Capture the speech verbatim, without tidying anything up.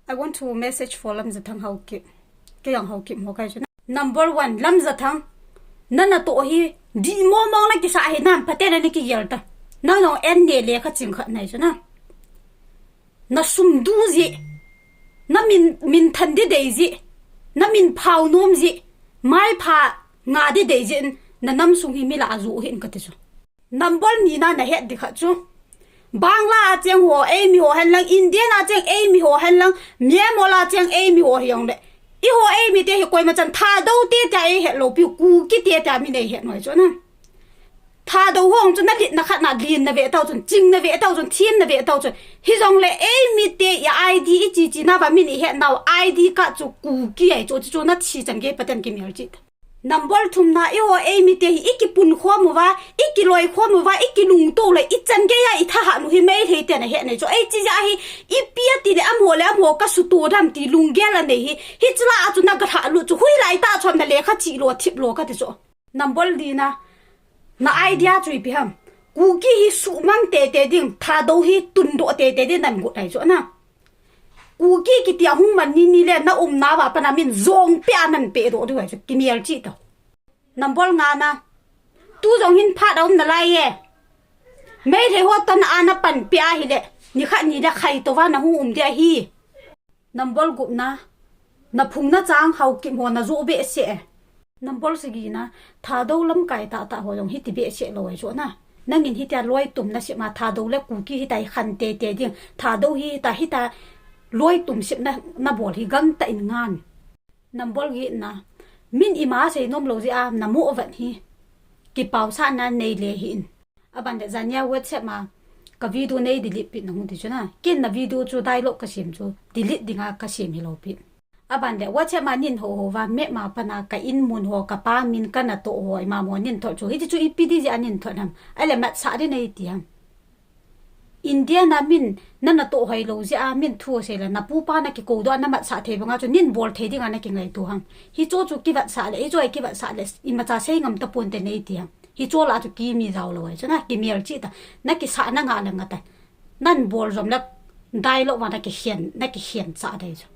I want to message for Lamjathang Haokip. Kei jong Haokip ho kahi chu na. Number one, Lamjathang. Nana toh hi, dih mong mong na kisa hi nam, phaten na kigel ta. Nang jong N A lekha ching khat nahi chu na. Na sum du ji. Na min, min than di dei ji. Na min phao nom ji. Mai pha nga di dei ji. Na nam sung hi mi la a ju hin kati chu. Number ni na na het di khat chu. Bangla a cheng ho, eimi ho hen lang, Indian a cheng eimi ho hen lang, Myanmar a cheng eimi ho hi jong le. Eiho eimi te hi koima chan Thadou te tia ei het lou piu, Kuki te tia min ei het noi chu na. Thadou ho chu na lit na khat na lin na ve tau chun, ching na ve tau chun, thim na ve tau chun. Hi jong le eimi te i I D i chi chi na va min i het nau I D card chu Kuki ahi chu, chu na thi chan gei phaten kimel chi ta. Number thum na, eiho eimi te hi, i kipun khom uva, i kiloi khom uva, i kilungto le, i chan gei a, i thahat u hi Meitei te na het nei chu. Ei chi ja hi, ipi ati le amaho le amaho ka suto dam ti lunggel a nei hi, hiche la a chu na ga thalut chu, hoilai tah chom na lekha chi lo, thip lo kati chu. Number li na, na idea chu ipi ham. Kuki hi suhmang tete ding, Thadou hi tundoh tete ding nan got ahi chu na. Kuki kiti a hung man ni ni le na umna va pana min jong pe a nan pe doh diu ahi chu kimel chi ta. Number nga na. Tu jong hin phat a um nalai e. Meitei ho tan a na pan pe ahi le. Ni khat ni le khai to va na hung um di ahi. Number gup na. Na phung na chang Haokip ho na jo behseh e. Number sagi na, Thadou lamkai tah tah ho jong hiti behseh lou ahi chu na. Nangin hitia loi tum na sep ma Thadou le Kuki hitia hi khan tete ding. Thadou hi hitia, hitia loi tum sep na, na bol hi gangtah in ngan. Number get na, min ima sei nom lou jeh a, na mo vat hi. Kipau sa na nei le hih in. Aban le jan nia WhatsApp ma ka video nei delete peh nang un ti chu na. Ken na video chu dialogue ka sem chu delete dinga ka sem hilou pi. Aban le WhatsApp ma nin ho ho va map ma pana ka in mun ho ka pa min ka natoh ho ima mo nin thot chu. Hiti chu ipi di jeh a nin thot ham. Ahile matsah di nei ti ham. India na min na natoh hoi lou jeh a min thu sei le na pu pa na kikou doh a na matsah thei banga chu nin bol thei dinga na kingaito ham. Hicho chu kivatsah le, hicho a kivatsah le, imacha sei ngam tapon te nei ti ham. Hicho la chu kimi jao lou ahi chu na, kimel chi ta. Na kisah na nga le nga ta. Nan bol jom le dialogue va na kikhen, na kikhen cha dei chu.